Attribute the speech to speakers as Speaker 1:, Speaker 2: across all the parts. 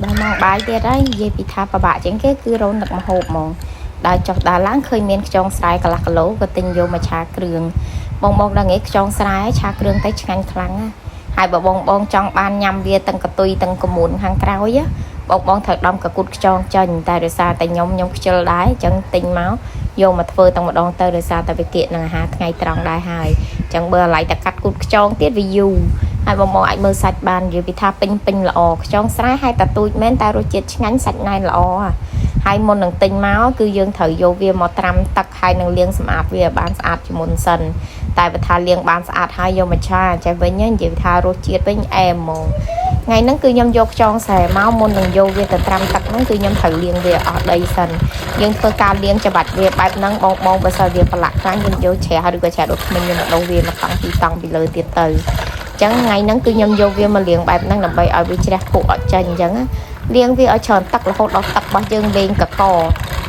Speaker 1: ដល់ម៉ោងបាយទៀតហើយនិយាយពីថាពិបាកជាងគេគឺរោនឹកម្ហូបហ្មងដើរចុះដើរឡើងឃើញមានខ្យងស្រែកន្លះគីឡូក៏ទិញយកមកឆាគ្រឿងបងបងដឹងឯងខ្យងស្រែឆាគ្រឿងទៅឆ្ងាញ់ខ្លាំងណាស់ហើយបើបងបងចង់បានញ៉ាំវាទាំងកតុយទាំងកមួនខាងក្រោយណាបងបងត្រូវដំកកូតខ្យងចេញតែដោយសារតែខ្ញុំខ្ញុំខ្ជិលដែរអញ្ចឹងទិញមកយកមកធ្វើទាំងម្ដងទៅដោយសារតែវាគៀកនឹងអាហារថ្ងៃត្រង់ដែរហើយអញ្ចឹងបើអាឡ័យតែកាត់គូតខ្យងទៀតវាយូរ ហើយបងបងអាចមើលសាច់បាននិយាយពីថាពេញពេញល្អខ្យងស្រែហើយតាទូចមែនតែរសជាតិឆ្ងាញ់សាច់ណែនល្អហើយមុននឹងទិញមកគឺយើងត្រូវយកវាមកត្រាំទឹកហើយនឹងលាងសម្អាតវាឲ្យបានស្អាតជាមុនសិនតែបើថាលាងបានស្អាតហើយយកមកឆាចេះវិញនិយាយថារសជាតិវិញអែមហ្មងថ្ងៃហ្នឹងគឺខ្ញុំយកខ្យងស្រែមកមុននឹងយកវាទៅត្រាំទឹកហ្នឹងគឺខ្ញុំត្រូវលាងវាអស់ដីសិនយើងធ្វើការលាងច្បាច់វាបែបហ្នឹងបងបងបើសិនវាប្រឡាក់ខ្លាំងយើងយកជ្រះឬក៏ជ្រះដូចធ្មេញយើងមកដូរវាមកតង់ពីរតង់ពីលើទៀតទៅ ចឹងថ្ងៃហ្នឹងគឺខ្ញុំយកវាមកលាងបែបហ្នឹងដើម្បីឲ្យវាជ្រះភក់អត់ចេញអញ្ចឹងណាលាងវាឲ្យច្រើនទឹករហូតដល់ទឹករបស់យើងលេងកក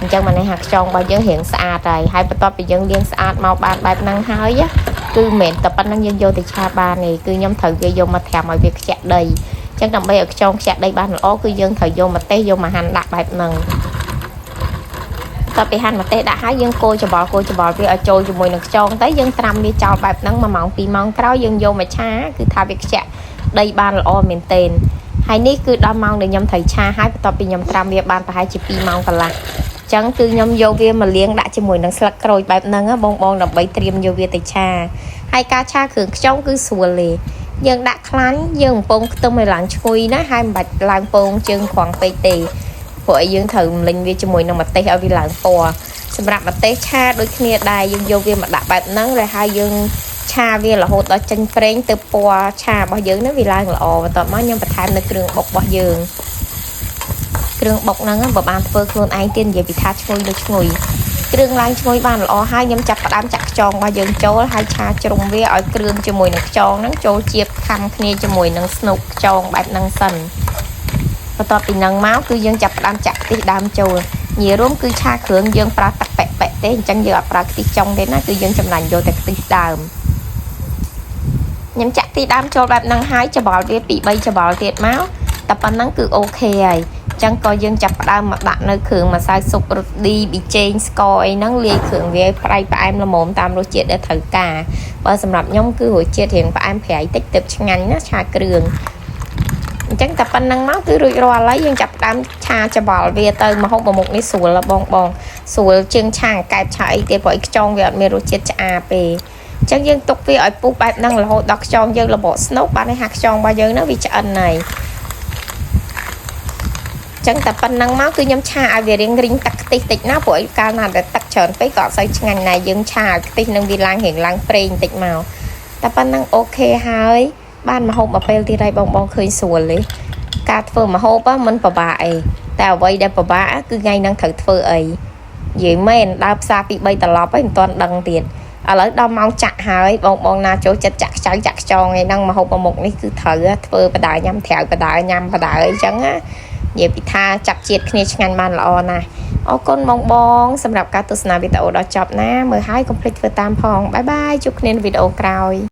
Speaker 1: អញ្ចឹងមកនេះហាខ្យងរបស់យើងរៀងស្អាតហើយហើយបន្ទាប់ពីយើងលាងស្អាតមកបានបែបហ្នឹងហើយគឺមិនមែនតែប៉ុណ្្នឹងយើងយកទៅឆាបានទេគឺខ្ញុំត្រូវវាយកមកត្រាំឲ្យវាខ្ជាក់ដីអញ្ចឹងដើម្បីឲ្យខ្យងខ្ជាក់ដីបានល្អគឺយើងត្រូវយកម្ទេសយកមកហាន់ដាក់បែបហ្នឹងតទៅពីហាន់ម្ទេសដាក់ហើយយើងកូរច្បល់កូរច្បល់វាឲ្យចូលជាមួយនឹងខ្យងទៅយើងត្រាំវាចោលបែបហ្នឹង1ម៉ោង2ម៉ោងក្រោយយើងយកមកឆាគឺថាវាខ្ជាក់ដីបានល្អមែនទែនហើយនេះគឺដល់ម៉ោងដែលខ្ញុំត្រូវឆាហើយបន្ទាប់ពីខ្ញុំត្រាំវាបានប្រហែលជា2ម៉ោងកន្លះចឹងគឺខ្ញុំយកវាមកលាងដាក់ជាមួយនឹងស្លឹកក្រូចបែបហ្នឹងបងបងដើម្បីត្រៀមយកវាទៅឆាហើយការឆាគ្រឿងខ្យងគឺស្រួលទេយើងដាក់ខ្លាញ់យើងបំពងខ្ទឹមឲ្យឡើងឈ្ងុយណាហើយមិនបាច់ឡើងពងជើងក្រងពេកទេព្រោះឲ្យយើងត្រូវរំលិញវាជាមួយនឹងម្ទេសឲ្យវាឡើងពណ៌សម្រាប់ម្ទេសឆាដូចគ្នាដែរយើងយកវាមកដាក់បែបហ្នឹងហើយហើយយើងឆាវារហូតដល់ចេញប្រេងទៅពណ៌ឆារបស់យើងហ្នឹងវាឡើងល្អបន្ទាប់មកខ្ញុំបន្ថែមនៅគ្រឿងបុករបស់យើងគ្រឿងបុកហ្នឹងបើបានធ្វើខ្លួនឯងទៀតនិយាយពីថាឈ្ងុយដូចឈ្ងុយគ្រឿងឡើងឈ្ងុយបានល្អហើយខ្ញុំចាប់ផ្ដើមចាក់ខ្យងរបស់យើងចូលហើយឆាជ្រុំវាឲ្យគ្រឿងជាមួយនឹងខ្យងហ្នឹងចូលជាតិខាំគ្នាជាមួយនឹងស្នុកខ្យងបែបហ្នឹងសិនបន្ទាប់ពីហ្នឹងមកគឺយើងចាប់ផ្ដើមចាក់ខ្ទិះដើមចូលនិយាយរួមគឺឆាគ្រឿងយើងប្រើទឹកប៉ែកប៉ែកទេអញ្ចឹងយើងអត់ប្រើខ្ទិះចុងទេណាគឺយើងចំណាញ់យកតែខ្ទិះដើមខ្ញុំចាក់ខ្ទិះដើមចូលបែបហ្នឹងហើយច្បល់វា2 3ច្បល់ទៀតមកតែប៉ុណ្ណឹងគឺ OK ហើយចឹងក៏យើងចាប់ផ្ដើមមកដាក់នៅគ្រឿងម្សៅស៊ុបរ៉ូឌីប៊ីចេងស្ករអីហ្នឹងលាយគ្រឿងវាឲ្យប្រៃផ្អែមល្មមតាមរសជាតិដែលត្រូវការបើសម្រាប់ខ្ញុំគឺរសជាតិរៀងផ្អែមប្រៃតិចទើបឆ្ងាញ់ណាឆាគ្រឿងអញ្ចឹងតែប៉ុណ្្នឹងមកគឺរួចរាល់ហើយយើងចាប់ផ្ដើមឆាច្បល់វាទៅមហូបមួយមុខនេះស្រួលបងបងស្រួលជាងឆាកែបឆាអីទៀតព្រោះអីខ្យងវាអត់មានរសជាតិឆ្អាទេអញ្ចឹងយើងទុកវាឲ្យពុះបែបហ្នឹងរហូតដល់ខ្យងយើងរបកស្នុកបាននេះហាខ្យងរបស់យើងហ្នឹងវាឆ្អិនហើយចឹងតែប៉ុណ្្នឹងមកគឺខ្ញុំឆាឲ្យវារៀងរីងទឹកខ្ទិះតិចណាព្រោះអីកាលណាដែលទឹកច្រើនពេកក៏អត់សូវឆ្ងាញ់ដែរយើងឆាឲ្យខ្ទិះនឹងវាឡើងរៀងឡើងប្រេងតិចមកតែប៉ុណ្្នឹង OK ហើយបានមកហូបមួយពេលទៀតហើយបងបងឃើញស្រួលទេការធ្វើម្ហូបមិនពិបាកអីតែអ្វីដែលពិបាកគឺថ្ងៃហ្នឹងត្រូវធ្វើអីនិយាយមែនដើរផ្សារពី3ត្រឡប់ហើយមិនទាន់ដឹងទៀតឥឡូវដល់ម៉ោងចាក់ហើយបងបងណាចូលចិត្តចាក់ខ្ចៅចាក់ខ្ចងឯហ្នឹងមកហូបមួយមុខនេះគឺត្រូវធ្វើបដើញ៉ាំត្រាវបដើញ៉ាំបដើអីចឹងណានិយាយពីថាចាប់ជាតិគ្នាឆ្ងាញ់បានល្អណាស់អរគុណបងបងសម្រាប់ការទស្សនាវីដេអូដល់ចប់ណាមើលហើយកុំភ្លេចធ្វើតាមផង bye bye ជួបគ្នានៅវីដេអូក្រោយ។